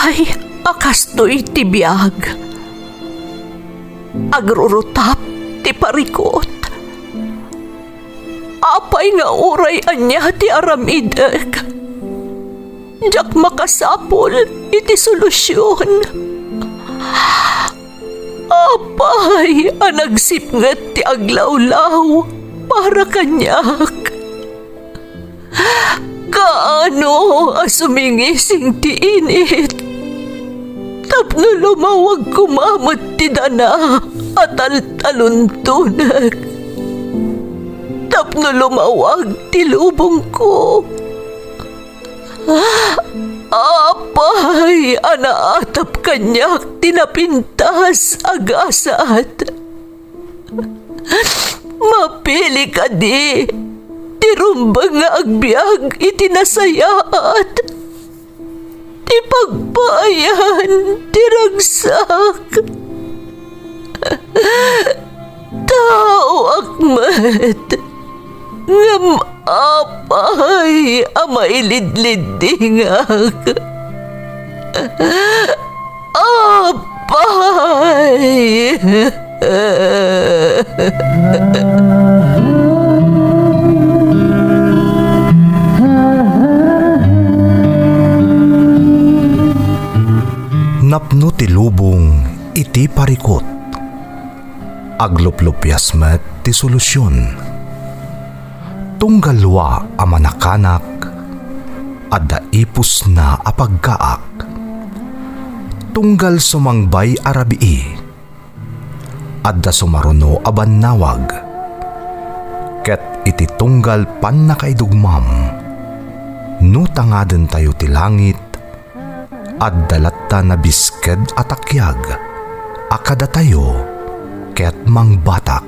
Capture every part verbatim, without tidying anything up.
Ay, a kastoy ti biag. Agrurutap ti parikut. Apay nga uray ania ti aramidek, diak makasapul iti solusion. Apay a nagsipnget ti aglawlaw para kaniak? Kaano a sumingising ti init tapno lumawag koma met ti dana a taltaluntonek, tapno lumawag ti lubongko? Apay a naatap kaniak ti napintas a gasat? Mapili kadi ti rumbeng nga agbiag iti nasayaat, ti pagpaayan ti ragsak? Taoak met, ngem apay a mailidliddingak? Apay! Napno ti lubong iti parikut. Agluplupias met ti solusion. Tunggal dua a manakanak, adda ipusna a pagkaak. Tunggal sumangbay a rabii, adda sumaruno a bannawag. Ket iti tunggal pannakaidugmam, no tangadentayo ti langit, adda latta nabisked a takiag a kadatayo ket mangbatak.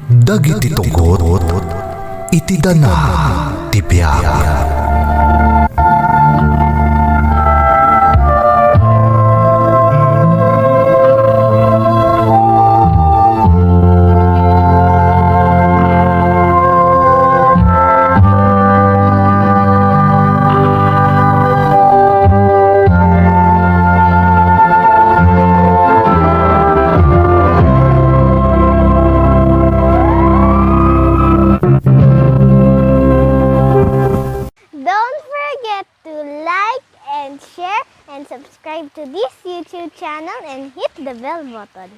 Dagiti tugot iti dana ti biag. Don't forget to like and share and subscribe to this YouTube channel and hit the bell button.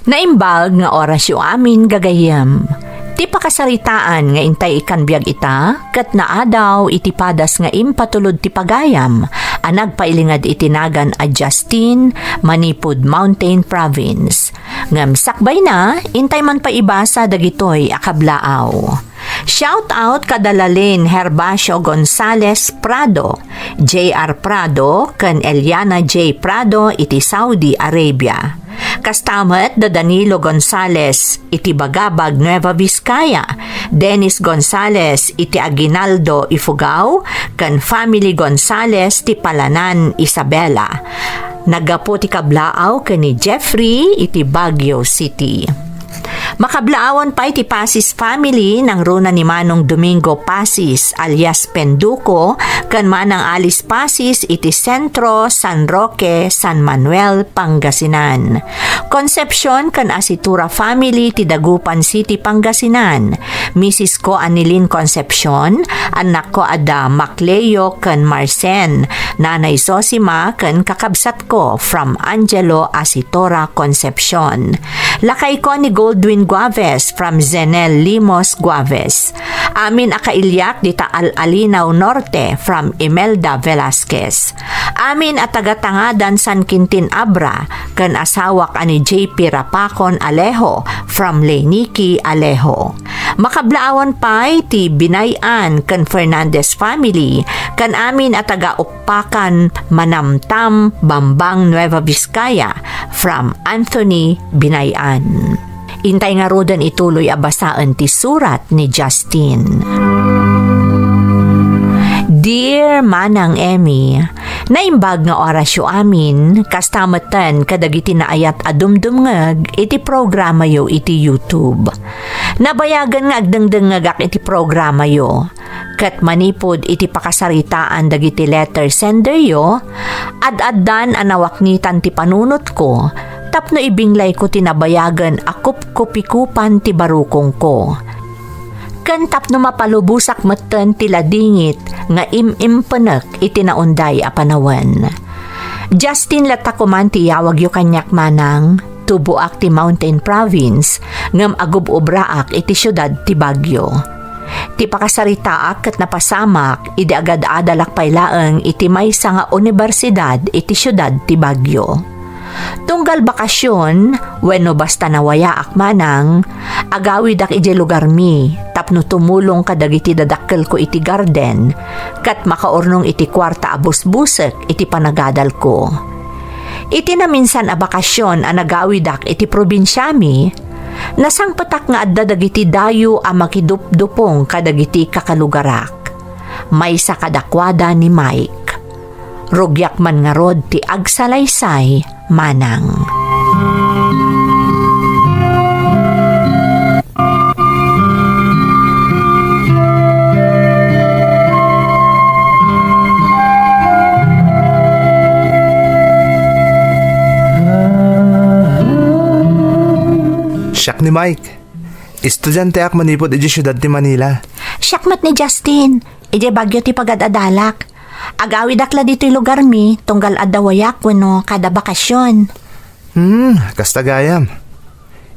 Naimbag nga orasyo amin, gagayyem. Ti pakasaritaan nga intay ikkan biag ita, ket naadaw iti padas nga impatulod ti pagayam a nagpailinged iti nagan a Justin, Manipud Mountain Province. Ngem sakbayna, intay man pay ibasa dagitoy a kablaaw. Shout out kada Lalin Herbacio Gonzalez Prado, J R Prado, ken Eliana J Prado iti Saudi Arabia. Kasta met da Danilo Gonzalez iti Bagabag, Nueva Vizcaya, Dennis Gonzalez iti Aguinaldo, Ifugao, ken family Gonzalez ti Palanan, Isabela. Naggapu ti kablaaw ken ni Jeffrey iti Baguio City. Makablaawan pay ti Pasis family, nangruna ni Manong Domingo Pasis alias Penduko ken Manang Alice Pasis iti Centro, San Roque, San Manuel, Pangasinan. Concepcion ken Asitura family ti Dagupan City, Pangasinan. Misis ko Anilin Concepcion, annakko a da Macleo ken Marcen, Nanay Zosima ken kakabsatko from Angelo Asitora Concepcion. Lakayko ni Goldwyn Guaves from Zenel Limos Guaves. Amin a kailiak dita Al-Alinaw Norte from Imelda Velasquez. Amin a taga Tangadan, San Quintin Abra, ken asawak a ni J P Rapacon Alejo from Leynique Alejo. Makablaawan pay ti Binay-an ken Fernandez family, ken amin a taga Ukpakan, Manamtam, Bambang, Nueva Vizcaya, from Anthony Binay-an. Intay ngaruden ituloy a basaen ti surat ni Justin. Dear Manang Emmy, Naimbag nga orasyo amin, kasta metten kadagiti naayat a dumdumngeg iti programayo iti YouTube. Nabayagen nga agdengdengngegak iti programayo, ket manipud iti pakasaritaan dagiti letter senderyo, ad-addan a nawaknitan ti panunotko tapno ibinglayko ti nabayagen a kupkupikupan ti barukongko. Ken tapno mapalubosak metten ti ladingit nga im-impenek iti naunday a panawen. Justin latta koman ti iyawagyo kaniak, manang. Tuboak ti Mountain Province, ngem agub-obraak iti siudad ti Baguio. Ti pakasaritaak ket napasamak idi agad-adalak pay laeng iti maysa nga unibersidad iti siudad ti Baguio. Tunggal bakasyon wenno basta nawayaak, manang, agawidak idiay lugarmi tapno tumulong kadagiti dadakkelko iti garden ket makaurnong iti kuarta a busbusek iti panagadalko. Iti naminsan a bakasyon a nagawidak iti probinsiami, nasangpetak nga adda dagiti dayo a makidupdupong kadagiti kakalugarak. Maysa kadakuada ni Mike. Rugiak man ngarud ti agsalaysay, manang. Siak ni Mike. Estudianteak manipud idiay siudad ti Manila. Siak met ni Justin. Idiay Baguio ti pagad-adalak. Agawidak la ditoy lugarmi, tunggal adda wayak wenno kada bakasyon. Hmm, kasta gayam.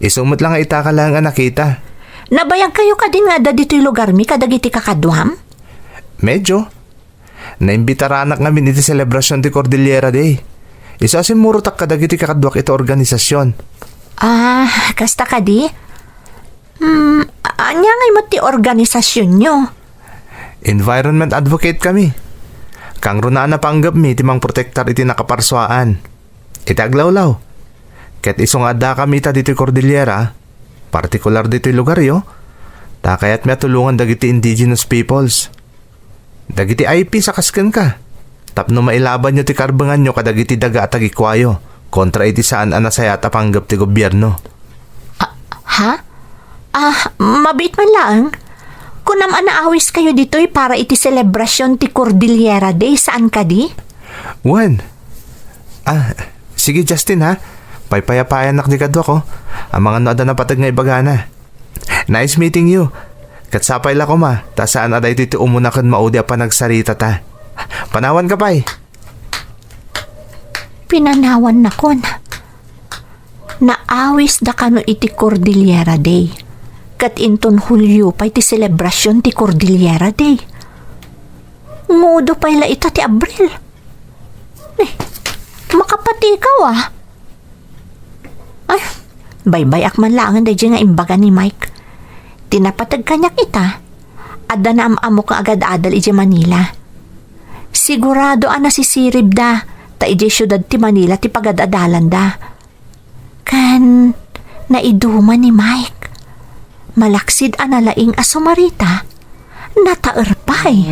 Isu met la nga ita ka laeng a nakita. Nabayagkayo kadin nga adda ditoy lugarmi kadagiti kakaduam? Medyo. Naimbitaranak ngamin iti selebrasion ti Cordillera Day. Isu a simmurotak kadagiti kakaduak iti organisasyon. Ah, kasta kadi? Hmm, ania ngay met ti organisasionyo? Environment advocate kami. Kangrunaan a panggepmi ti mangprotektar iti nakaparsuaan. Iti aglawlaw, ket isu nga addakami ita ditoy Cordillera, partikular ditoy lugaryo, ta kayatmi a tulongan dagiti indigenous peoples. Dagiti I Ps a kas kenka, tapno mailabanyo ti karbenganyo kadagiti daga a tagikuayo kontra iti saan a nasayaat a panggep ti gobierno. Ah, ha? Ah, mabiit man laeng. Kunam a naawiskayo ditoy para iti selebrasion ti Cordillera Day, saan kadi? Wen. Ah, sige, Justin, ha? Paypayapayanak di kaduak, oh. Amangan no adda napateg nga ibagana. Nice meeting you. Ket sapay la koma, ta saan a daytoy ti umuna ken maudi a panagsaritata. Panawanka pay. Pinanawannakon. Naawisda kano iti Cordillera Day. Ket inton Hulio pay ti selebrasion ti Cordillera Day. Ngudo pay la ita ti Abril. Eh, makapatikaw, ah. Ay, baybay-ak man laengen daydiay nga imbaga ni Mike. Ti napateg kaniak ita, adda naam-ammok nga agad-adal idiay Manila. Sigurado a nasisiribda, ta idiay siudad ti Manila ti pagad-adalanda. Ken naiduma ni Mike. Malaksid a nalaing a sumarita, nataer pay.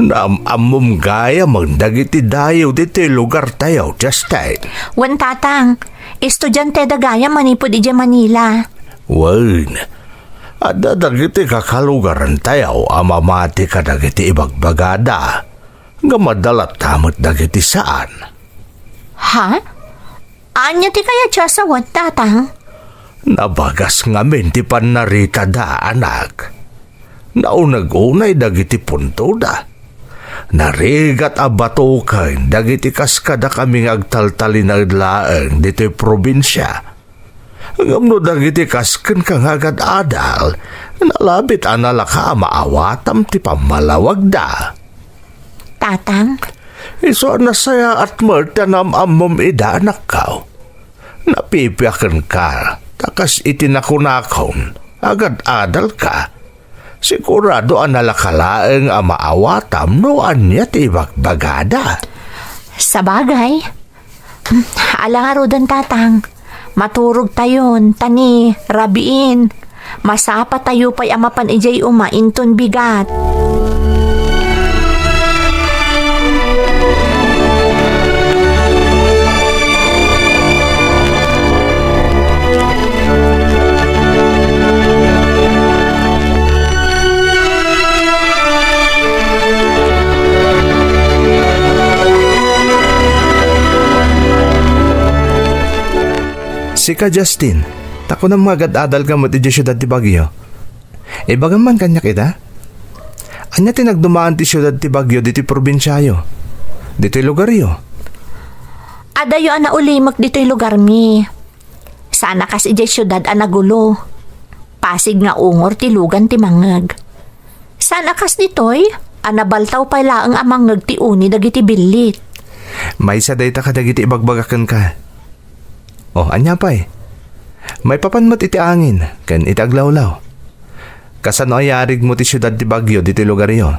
Naam-ammom gayam dagiti dayo ditoy lugartayo, Justin. Wen, Tatang, estudianteda gayam manipud idiay Manila. Wen, adda dagiti kakalugarantayo a mamati kadagiti ibagbagada. Ngem adda latta met dagiti saan. Ha? Ania ti kayatyo a sawen, Tatang? Nabagas ngamin ti pannaritada, anak. Nauneg unay dagiti puntoda. Narigat a batoken dagiti kaskadakami nga agtaltalinaed laeng ditoy probinsia. Ngem no dagiti kas kenka nga agad-adal, nalabit a nalaka a maawatam ti pammalawagda. Tatang? Isu a nasayaat met ti naam-ammom ida, anakko. Napipiakenka, ta kas iti nakunakon, agad-adalka. Sigurado a nalaka laeng a maawatam no ania ti ibagbagada. Sabagay. Ala ngaruden, Tatang. Maturogtayon, ta ni rabiin, masapatayo pay a mapan idiay uma inton bigat. Sika, Justin, ta kunam nga agad-adalka met idiay siudad ti Baguio. Ibagam man kaniak ida? Ania ti nagdumaan ti siudad ti Baguio ditoy probinsiayo, ditoy lugaryo? Adayo a naulimek ditoy lugarmi. Saan a kas idiay siudad a nagulo. Pasig nga ungor ti lugan ti mangngeg. Saan a kas ditoy a nabaltaw pay laeng a mangngeg ti uni dagiti billit. Maysa dayta kadagiti ibagbagak kenka. O, ania pay? Maipapan met iti angin ken iti aglawlaw. Kasano a yarigmo ti siudad ti Baguio ditoy lugaryo?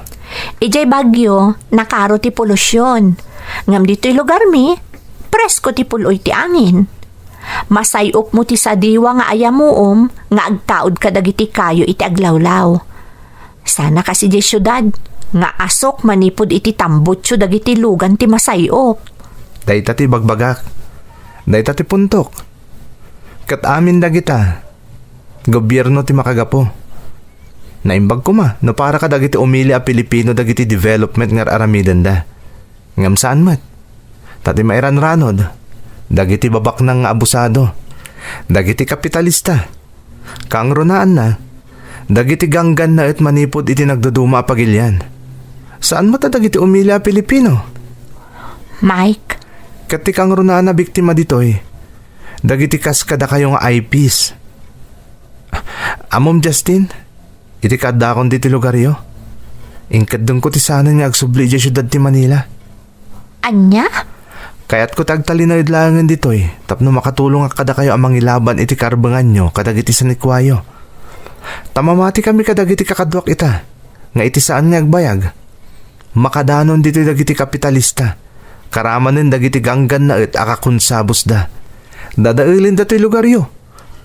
Idiay Baguio, nakaro ti polusion. Ngem ditoy lugarmi, presko ti pul-oy ti angin. Masay-opmo ti sadiwa nga ayamuom nga agtaud kadagiti kayo iti aglawlaw. Saan a kas idiay siudad nga asok manipud iti tambutio dagiti lugan ti masay-op. Dayta ti ibagbagak. Dayta ti puntok. Ket amin dagita, gobierno ti makagapu. Naimbag koma no para kadagiti umili a Pilipino dagiti development nga ar-aramidenda. Ngem saan met. Ta ti mairanranod, dagiti babaknang nga abusado, dagiti kapitalista, kangrunaanna, dagiti ganggannaet manipud iti nagduduma a pagilian. Saan met a dagiti umili a Pilipino. Mike. Ket ti kangrunaan a biktima ditoy, dagiti kas kadakayo nga I Ps. Ammom, Justin, iti kaaddakon ditoy lugaryo, inkeddengko ti sanen nga agsubli idiay siudad ti Manila. Ania? Kayatko ti agtalinaed laengen ditoy tapno makatulongak kadakayo a mangilaban iti karbenganyo kadagiti sanikuayo. Ta mamatikami kadagiti kakaduak ita, nga iti saan nga agbayag, makadanon ditoy dagiti kapitalista, karamanen dagiti ganggannaet a kakonsabosda. Dadaelen datoy lugaryo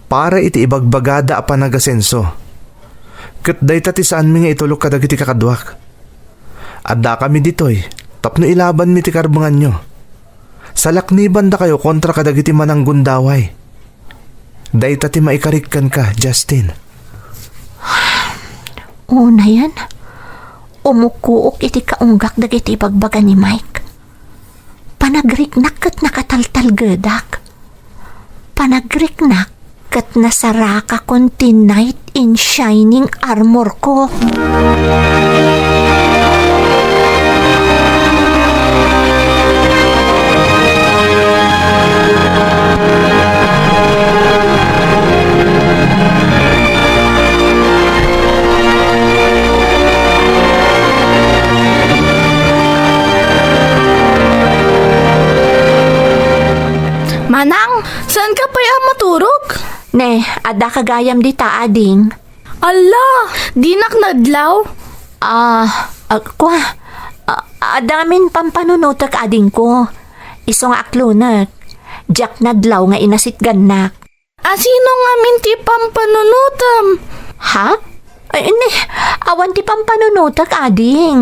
para iti ibagbagada a panagasenso. Ket dayta ti saanmi nga itulok kadagiti kakaduak. Addakami ditoy tapno ilabanmi ti karbenganyo. Salaknibandakayo kontra kadagiti mananggundaway. Dayta ti maikarik kenka, Justin. Unayen, umukkuok iti kaunggak dagiti ibagbaga ni Mike. Panagriknak ket nakataltalgedak. Panagriknak ket nasarakakon ti knight in shining armor ko. Manang, saanka pay a maturog? Ne, addaka gayam dita, ading. Alla, dinak nadlaw. Ah, ah, kua, ah, adda ngamin pampanunotek, adingko. Isu nga aklonek. Diak nadlaw nga inasitgannak. Asino ngamin ti pampanunotem? Ha? Ay, ne, awan ti pampanunotek, ading.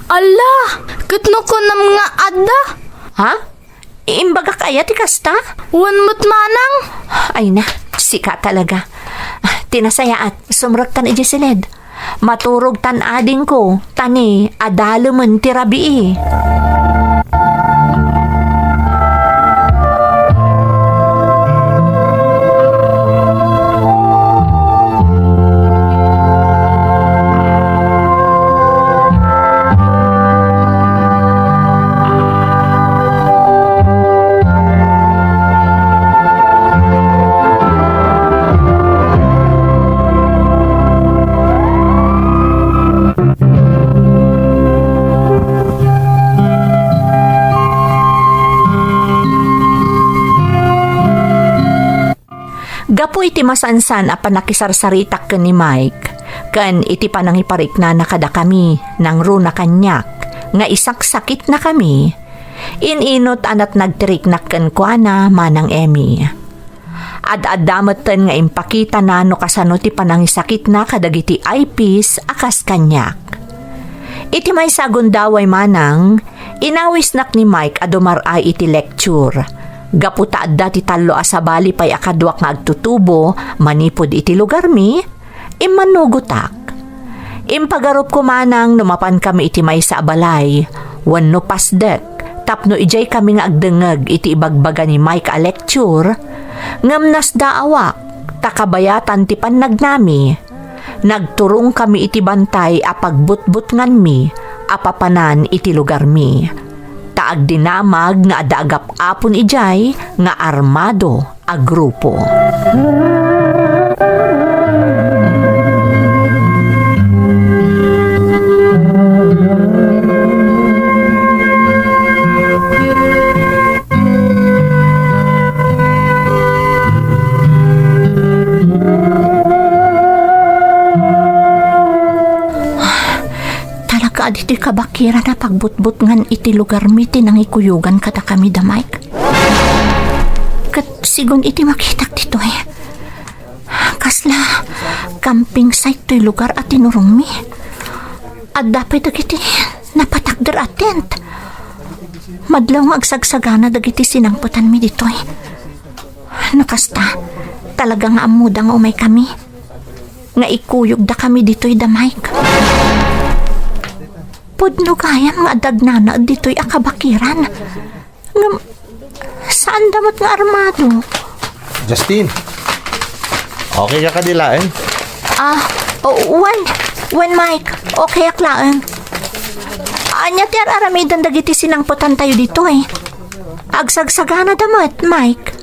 Alla, ket no kunam nga adda? Ha? Imbagak aya ti kasta? Wen met manang. Ay na, sika talaga. Ah, ti nasayaat, sumrektan idiay siled. Maturogtan, adingko, ta ni adalemen ti rabii. Gapu iti masansan a pannakisarsaritak ken ni Mike, Ken iti panangipariknana kadakami, nangruna kaniak nga isaksakitnakami, in-inut a natnag ti riknak kenkuana, Manang Emmy. Ad-adda metten nga impakitana no kasano ti panangisakitna kadagiti I Ps a kas kaniak. Iti maysa a gundaway, Manang, inawisnak ni Mike a dumar-ay iti lecture. Gapu ta adda ti tallo a sabali pay a kaduak nga agtutubo manipud iti lugarmi, immanugotak. Impagarupko, Manang, no mapankami iti maysa a balay wenno pasdek tapno idiaykami nga agdengngeg iti ibagbaga ni Mike a lecture, ngem nasdaawak ta kabayatan ti pannagnami. Nagturongkami iti bantay a pagbutbutnganmi a papanan iti lugarmi. Ta agdinamag nga adda agap-apon idiay nga armado a grupo. Talaga a ditoy kabakiran a pagbutbutngan iti lugarmi ti nangikuyogan kadakami da Mike. Ket sigun iti makitak ditoy, kasla camping site toy lugar a tinurongmi. Adda pay dagiti napatakder a tent. Madlaw nga agsagsagana dagiti sinangpetanmi ditoy. No kasta, talaga nga ammoda nga umaykami. Nga ikuyogdakami ditoy da Mike. Pudno gayam nga adda agnanaed ditoy a kabakiran. Ngem, saanda met nga armado. Justin, okay ka kadi laeng? Ah, o-, wen, wen, Mike, okayak laeng. Ania ti ar-aramiden dagiti sinangpetantayo ditoy? Agsagsaganada met, Mike.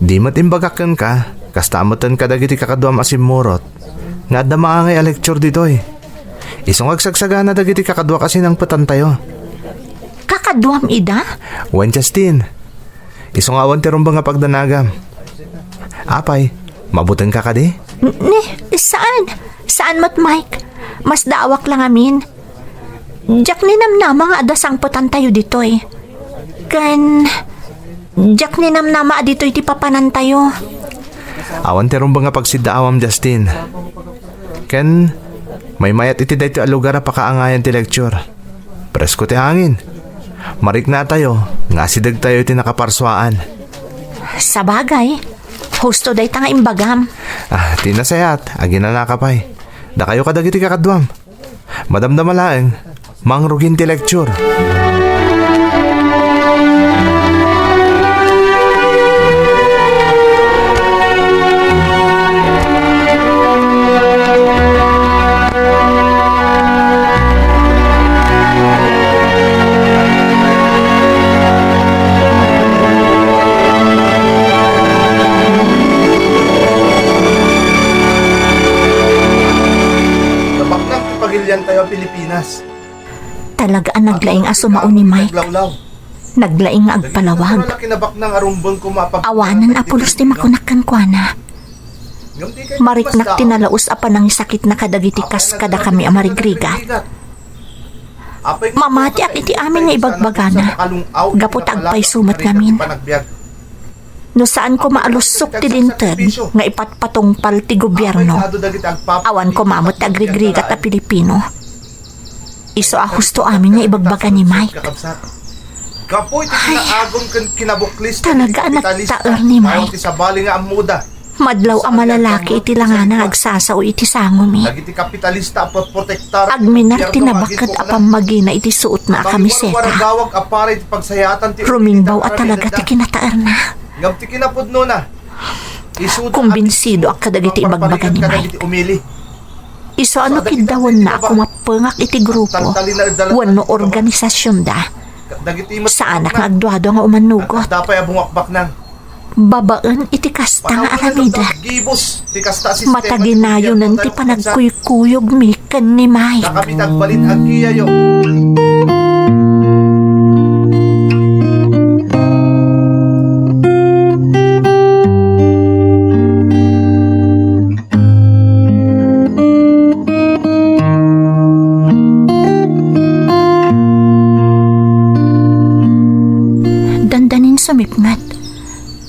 Di met imbagak kenka, kasta metten kadagiti kakaduam a simmurot, nga adda maangay a lecture ditoy. Isu nga agsagsagana dagiti kakaduak a sinangpetantayo. Kakaduam ida? Wen, Justin. Isu nga awan ti rumbeng nga pagdanagam. Apay, mabutenka kadi? N-, ni, saan. Saan met, Mike. Masdaawak la ngamin. Diak ninamnama nga adda sangpetantayo ditoy. Ken, diak ninamnama a ditoy ti papanantayo. Awan ti rumbeng nga pagsiddaawam, Justin. Ken, maymayat iti daytoy a lugar a pakaangayan ti lecture. Presko ti hangin. Mariknatayo nga asidegtayo iti nakaparsuaan. Sabagay, husto dayta nga imbagam. Ah, ti nasayaat, aginanaka pay. Dakayo kadagiti kakaduam. Madamdama laeng, mangrugin ti lecture. Nabaknang ti pagiliantayo a Pilipinas. Talaga a naglaing a sumao ni Mike. Naglawlaw. Naglaing nga agpalawag. Kinabaknang a rumbeng koma a pag- Awanen a pulos ti makunak kenkuana. Mariknak ti nalaus a panangisakitna kadagiti kas kadakami a marigrigat. Mamatiak iti amin nga ibagbagana, gapu ta agpayso met ngamin. No saan koma a lussok ti linteg nga ipatpatungpal ti gobierno, awan koma met ti agrigrigat a Pilipino. Isu a husto amin nga ibagbaga ni Mike. Gapu iti kinaagum ken kinabuklis ti kapitalista, talaga a nagtaer ni Mike. Ti sabali nga ammoda. Madlaw a malalaki iti langana nga agsasao iti sangomi. Dagiti kapitalista a protektar. Agminar ti nabaket a pammagina iti suotna a kamiseta. Rumingbaw a talaga ti kinataerna. Ngem ti kinapudnona, isuda a kumbinsidoak kadagiti ibagbaga ni Mike. Isu a no kiddawenna a kumapengak iti grupo wenno organisasionda, saanak nga agduadua nga umanugot. Babaen iti kasta nga aramidek, mataginayonen ti panagkuykuyogmi ken ni Mike. Ngat,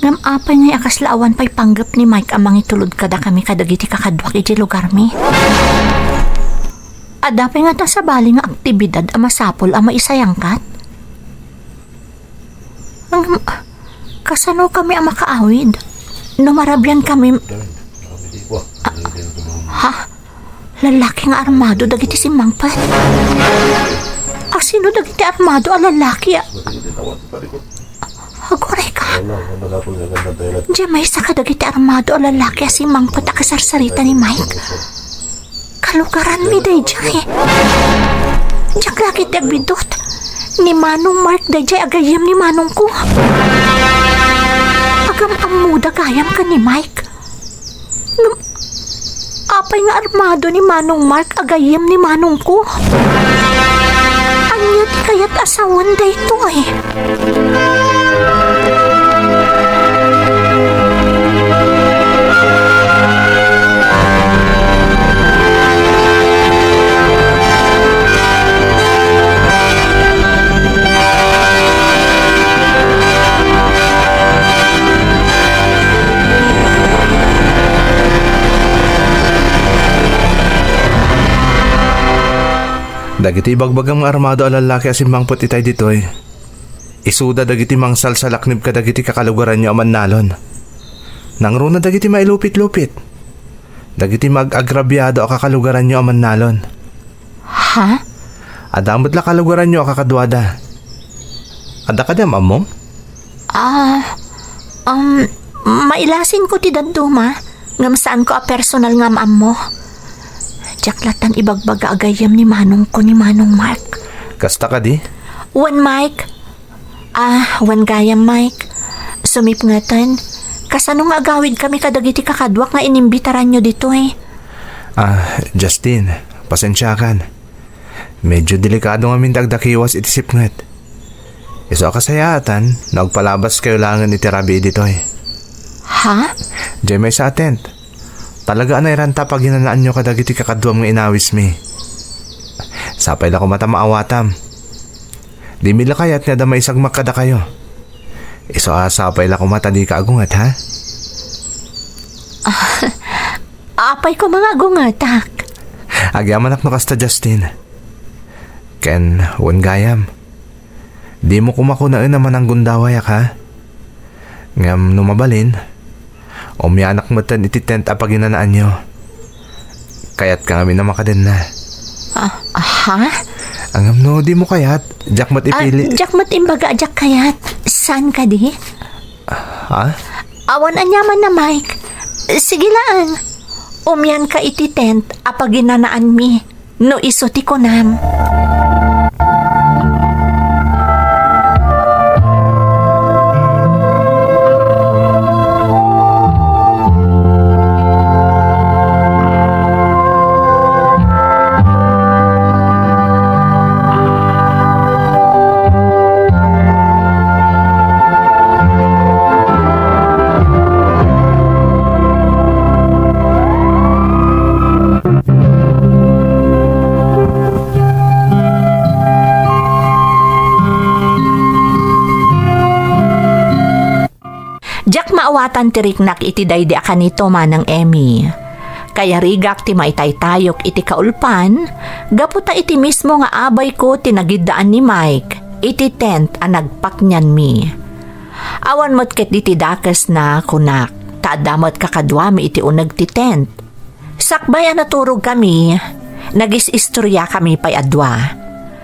ngem apay ngay a kasla awan pay panggep ni Mike a mangitulod kadakami kadagiti kakaduak iti lugarmi? Adda pay ngata sabali nga aktibidad a masapul a maisayangkat? Ngem, kasano kami a makaawid no marabian kami? Ha? Lalaki nga armado dagiti simmangpet? Asino dagiti armado a lalaki a Aguray ka. Diay maysa kadagiti armado a lalaki a simmangpet a kasarsarita ni Mike. Kalugaranmi daydiay. Diak la ketdi agbiddut. Ni Manong Mark daydiay a gayyem ni manongko. Agam-ammoda gayam ken ni Mike. Ngem, apay nga armado ni Manong Mark a gayyem ni manongko? Ania ti kayat a sawen daytoy? Dagiti ibagbagam nga armado a lallaki a simmangpet itay ditoy, isuda dagiti mangsalsalaknib kadagiti kakalugaranyo a mannalon. Nangruna dagiti mailupit-lupit. Dagiti mag-agrabiado a kakalugaranyo a mannalon. Ha? Adda met la kalugaranyo a kakaduada. Adda kadi am-ammom? Ah, um, mailasinko ti dadduma, ngem saanko a personal nga am-ammo. Diak lattan ibagbaga a gayyem ni manongko ni Manong Mark. Kasta kadi? Wen, Mike. Ah, wen gayam, Mike. Sumipngeten, kasano nga agawidkami kadagiti kakaduak nga inimbitaranyo ditoy? Ah, Justin, pasensiakan. Medyo delikado ngamin ti agdakiwas iti sipnget. Isu a kasayaatan no agpalabaskayo laengen iti rabii ditoy. Ha? Diay maysa a tent. Talaga a nairanta a paginanaanyo kadagiti kakaduam nga inawismi. Sapay la koma ta maawatam. Dimi la kayat nga adda maisagmak kadakayo. Isu a sapay la koma ta dika agunget, ha? Apay koma nga agungetak? Agyamanak no kasta, Justin. Ken wen gayam, dimo koma kunaen a mananggundawayak, ha? Ngem no mabalin, umianak metten iti tent a paginanaanyo. Kayatka ngamin a makadenna. Ah, ha? Ngem no dimo kayat, diak met Ah, ipili. Diak met imbaga a diak kayat. Saan kadi? Ha? Awan aniamanna, Mike. Sige laeng. Umianka iti tent a paginanaanmi no isu ti kunam. Diak maawatan ti riknak iti daydi a kanito, Manang Emmy. Kayarigak ti maitaytayok iti kaulpan, gapu ta iti mismo nga abayko ti nagiddaan ni Mike iti tent a nagpaknianmi. Awan met ketdi ti dakesna, kunak, ta adda met kakaduami iti uneg ti tent. Sakbay a naturogkami, nagis-istoriakami pay a dua.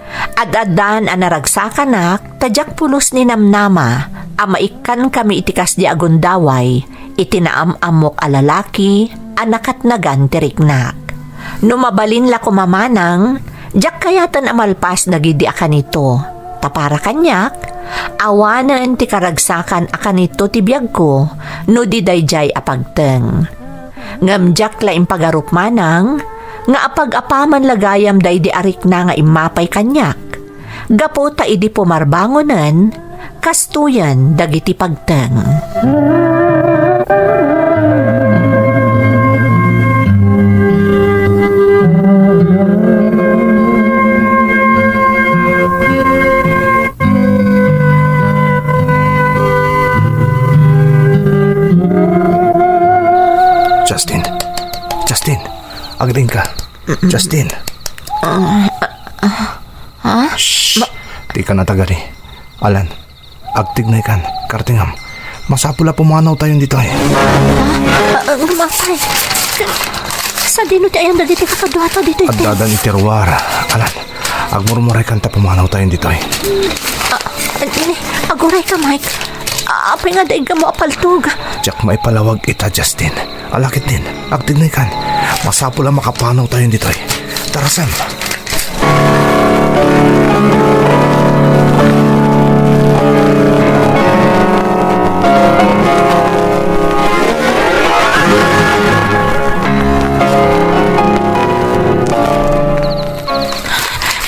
Ad-addan a naragsakanak ta diak pulos ninamnama a maikkankami iti kasdi a gundaway iti naam-ammok a lalaki a nakatnagan ti riknak. No mabalin la koma manang, diak kayaten a malpas dagidi a kanito, ta para kaniak, awanen ti karagsakan a kanito ti biagko no di daydiay a pagteng. Ngem diak la impagarup manang nga apag-apaman la gayam daydi a rikna nga immapay kaniak, gapu ta idi pumarbangonen, kastoyen dagiti pagteng. Agriingka. Justin. Ah, ah, ah, ha? Shh! Dika natagari. Alan, agtignaykan, kartingam. Masapul a pumanawtayon ditoy. Ah, ah, mapay. Sadino ti ayan dagiti kakaduata ditoy, Ted? Addadan iti ruar. Alan, agmurmuraykanta pumanawtayon ditoy. Ah, ah, ini, agurayka, Mike. Ah, apay nga adda iggammo a paltog? Diak maipalawag ita, Justin. Ala ketdin, agtignaykan. Masapul a makapanawtayon ditoy. Tara, Sam.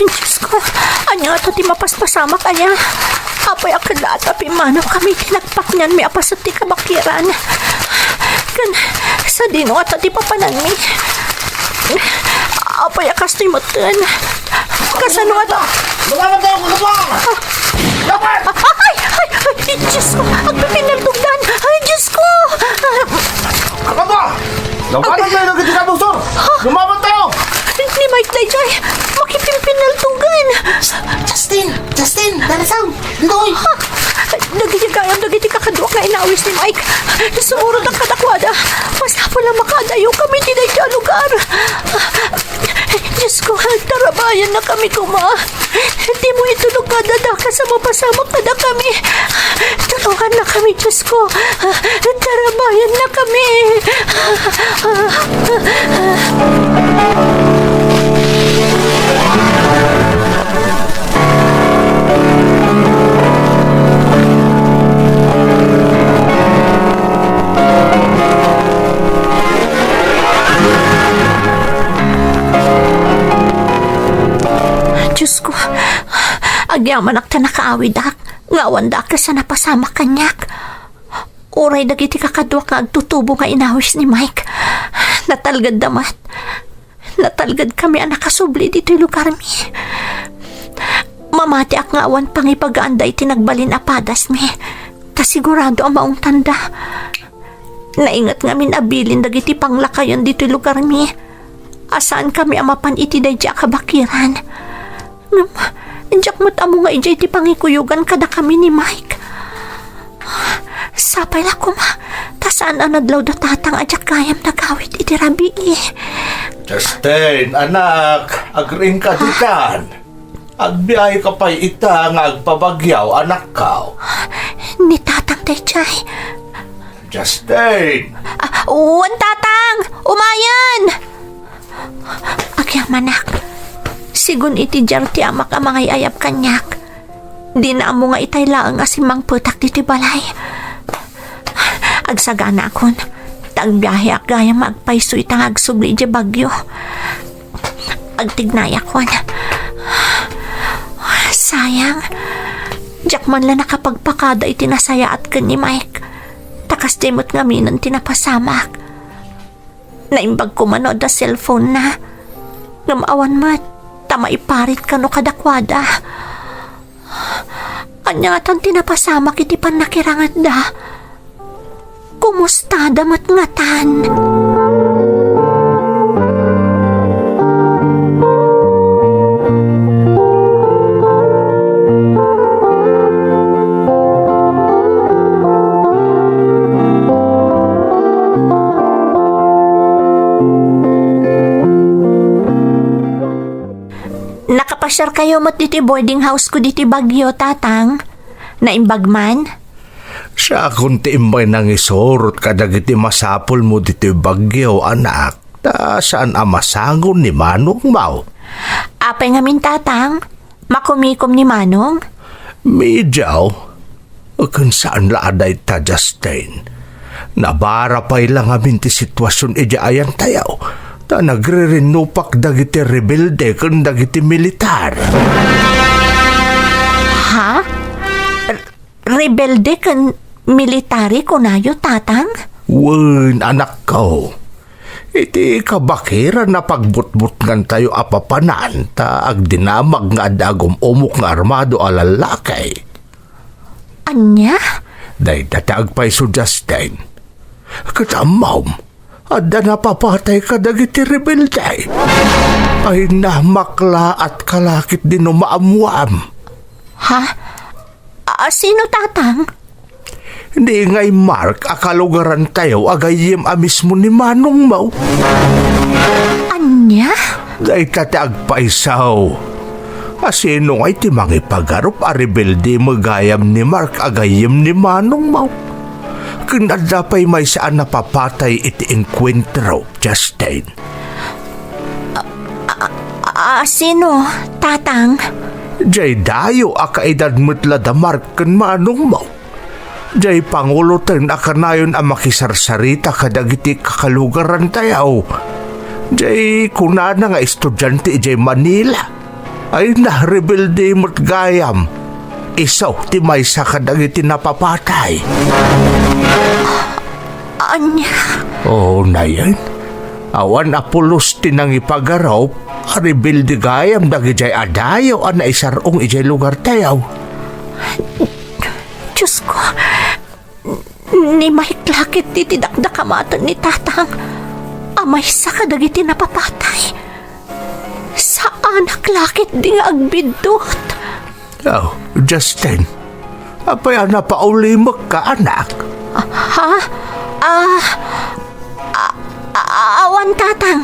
Diosko, ania ngata ti mapaspasamak aya? Apay a kadaata pimmanawkami ti nagpaknianmi a paset ti kabakiran? Ken sadino ngata ti papananmi? Apay a kastoy metten? Kasano ngata? Lumaban tayo, lumaban! Laban! Ay! Ay! Ay! Diosko! Agpipinnaltogdan! Ay, Diosko! Ano ba? Labanan tayo ng iti kabusor! Lumaban tayo! Ni Mike daydiay, makipimpinaltugan. Justin! Justin! Darasaw! Ditoy! Dagiti gayam dagiti kakaduak nga inawis ni Mike. Sumurodak kadakuada. Masapul a makaadayokami iti daydiay a lugar. Diosko, tarabayannakami koma. Dimo itulok nga adda dakes a mapasamak kadakami. Tulongannakami, Diosko. Tarabayannakami. Diosko, agyamanak ta nakaawidak nga awan dakes a napasamak kaniak. Uray dagiti kakaduak nga agtutubo nga inawis ni Mike, natalgedda met. Natalgedkami a nakasubli ditoy lugarmi. Mamatiak nga awan pangibagaanda iti nagbalin a padasmi, ta sigurado a maungtanda. Nainget ngamin a bilin dagiti panglakayen ditoy lugarmi a saankami a mapan iti daydiay a kabakiran. Ngem, diak met ammo nga idiay ti pangikuyogan kadakami ni Mike. Sapay la koma, ta saan a nadlaw da tatang a diak gayam nagawid iti rabii. Justin, anak, agriingka ditan. Agbiayka pay ita nga agpabagyaw, anakko. Ni tatang daydiay. Justin! Ah, wen, tatang! Umayen! Agyamanak, sigun iti diar ti amak a mangay-ayab kaniak, dina ammo nga itay laeng a simmangpetak ditoy balay. Agsaganakon, ta agbiaheak gayam nga agpayso ita nga agsubli idiay Baguio. Agtignayakon. Sayang, diak man la nakapagpakada iti nasayaat ken ni Mike, ta kasdiay met ngaminen ti napasamak. Naimbag koma no adda cellphone-na. Ngem awan met, ta maiparit kano kadakuada. Ania ngatan ti napasamak iti pannakirangedda? Kumustada met ngatan? Nakapasiarkayo met ditoy boarding house ko ditoy Baguio, Tatang? Naimbag man? Siakon ti immay nangisurot kadagiti masapulmo ditoy Baguio, anak. Ta saan a masango ni manongmo? Apay ngamin, Tatang? Makumikom ni Manong? Mediaw. Ken saan la a dayta, Justin. Nabara pay la ngamin ti situasion idiay ayantayo. Ta nagririnnupak dagiti rebelde ken dagiti militar. Ha? Rebelde ken military kunayo, Tatang? Wen, anakko. Iti kabakiran a pagbutbutngantayo a papanan, ta agdinamag nga adda agum-umok nga armado a lallaki. Ania? Dayta ti agpayso, Justin. Ket ammom, Adda napapatay kadagiti rebelde. Ay, namakla, atka la ketdi no maammuam. Ha? A, sino, Tatang? Ni ngay Mark a kalugarantayo a gayyem a mismo ni manongmo. Ania? Dayta ti agpayso. A sino ngay ti mangipagarup a rebelde met gayam ni Mark a gayyem ni manongmo? Ken adda pay maysa a napapatay iti enkuentro, Justin. A, a, a, sino, Tatang? Jay dayo a kaedad met la da Mark ken manongmo. Jay panguloten a kanayon a makisarsarita kadagiti kakalugarantayo. Jay kunana nga estudiante idiay Manila. Ay, na, rebelde met gayam. Isu ti maysa kadagiti napapatay. Ania? Oo, nayen. Awan a pulos ti nangipagarup a rebelde gayam dagidiay a dayo a naisar-ong idiay lugartayo. Diosko, ni Mike la ketdi ti dakdakamaten ni Tatang a maysa kadagiti napapatay. Saanak la ketdi nga agbiddut. Oh, Justin, apay a napaulimekka, anak? Ha? Ah, a-, a-, awan, Tatang.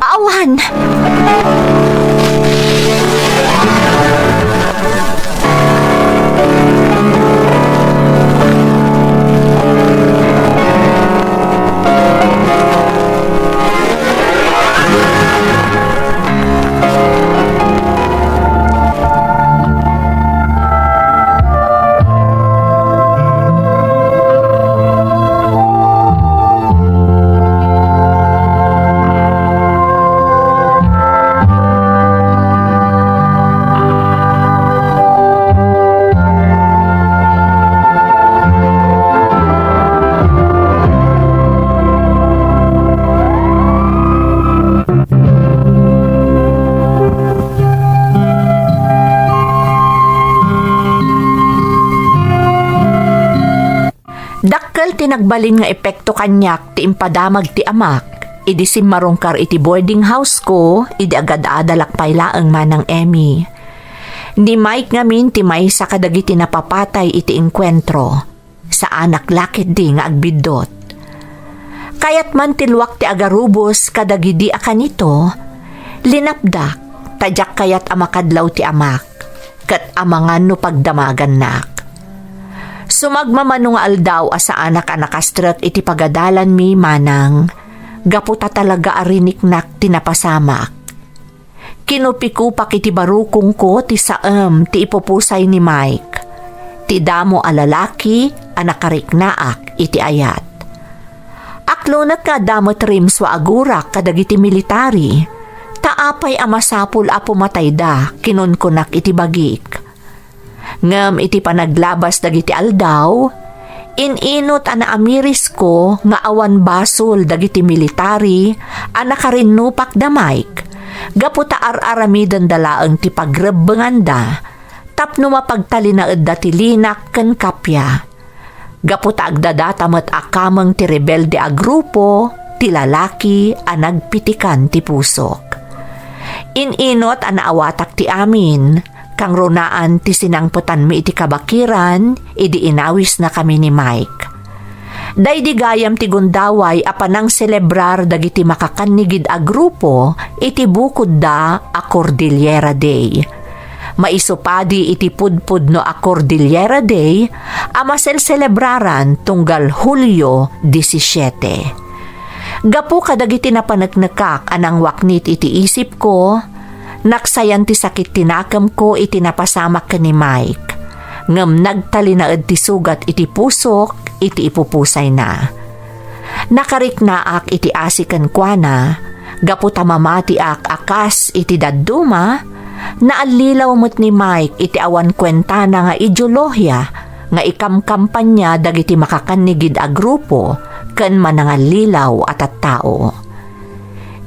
Awan. Dakkel ti nagbalin nga epekto kaniak ti impadamag ti amak idi simmarungkar iti boarding house ko idi agad-adalak pay laeng, Manang Emmy. Ni Mike ngamin ti maysa kadagiti napapatay iti engkuentro. Saanak la ketdi nga agbiddut. Kayat man ti luak ti agarubos kadagidi a kanito, linapdak ta diak kayat a makadlaw ti amak ket amangan no pagdamagannak. Sumagmamano nga aldaw a saanak a nakastrek iti pagadalanmi, Manang, gapu ta talaga a riniknak ti napasamak. Kinupikupak iti barukongko ti saem ti ipupusay ni Mike, ti damo a lalaki a nakariknaak iti ayat. Aklonek nga adda met rimso a agurak kadagiti militari, ta apay a masapul a pumatayda, kinunkunak iti bagik. Ngem iti panaglabas dagiti aldaw, in-inut a naamirisko nga awan basol dagiti militari a nakarinnupak da Mike, gapu ta ar-aramidenda laeng ti pagrebbenganda tapno mapagtalinaedda ti linak ken kappia. Gapu ta agdadata met a kameng ti rebelde a grupo ti lalaki a nagpitikan ti pusok. In-inut a naawatak ti amin, kangrunaan ti sinangpetanmi iti kabakiran idi inawisnakami ni Mike. Daydi gayam ti gundaway a panangselebrar dagiti makakannigid a grupo iti bukodda a Cordillera Day. Maisupadi iti pudpudno a Cordillera Day a maselselebraran tunggal Hulio disisiete. Gapu kadagiti napaneknekak a nangwaknit iti isipko, naksayan ti sakit ti nakemko iti napasamak ken ni Mike, ngem nagtalinaed ti sugat iti pusok iti ipupusayna. Nakariknaak iti asi kenkuana, gapu ta mamatiak a kas iti dadduma, naallilaw met ni Mike iti awan kuentana nga ideolohia nga ikamkampania dagiti makakannigid a grupo ken manangallilaw a tattao.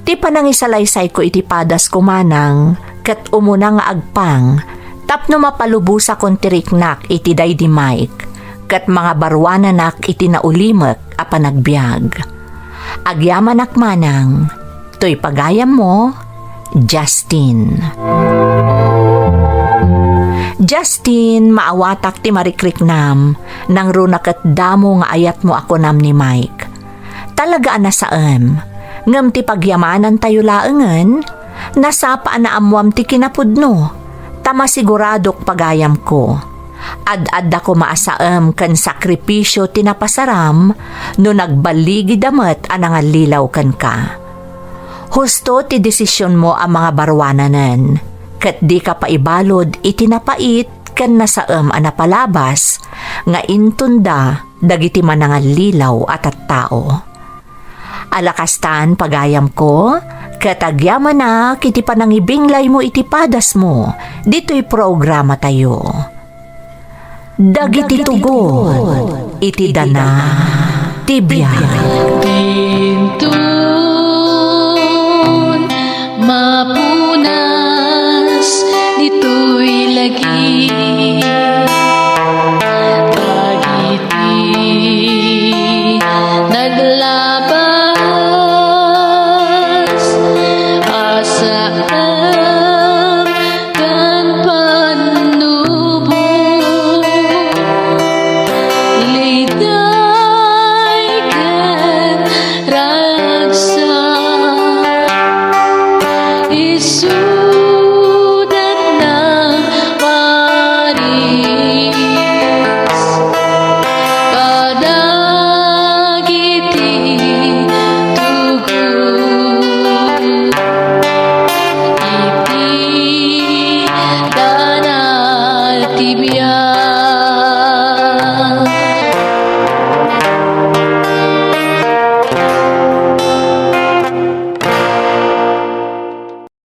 Ti panangisalaysayko iti padasko, Manang, ket umuna nga agpang tapno mapalubosakon ti riknak iti daydi Mike ket mangabaruananak iti naulimek a panagbiag. Agyamanak manang, toy pagayammo, Justin. Justin, maawatak ti marikriknam, nangruna ket damo nga ayatmo a kunam ni Mike. Talaga a nasaem, ngem ti pagyamanantayo laengen, nasapa a naammoam ti kinapudno, ta masiguradok pagayamko. Ad-adda koma a saem ken sakripisio ti napasaram no nagballigida met a nangallilaw kenka. Husto ti desisionmo a mangabaruananen, ket dika paibalud iti napait ken nasaem a napalabas nga intunda dagiti manangallilaw a tattao. Alakastan, pagayamko, ket agyamanak iti panangibinglaymo iti padasmo ditoy programatayo. Dagiti tugon iti dana ti biag. Intun, mapu-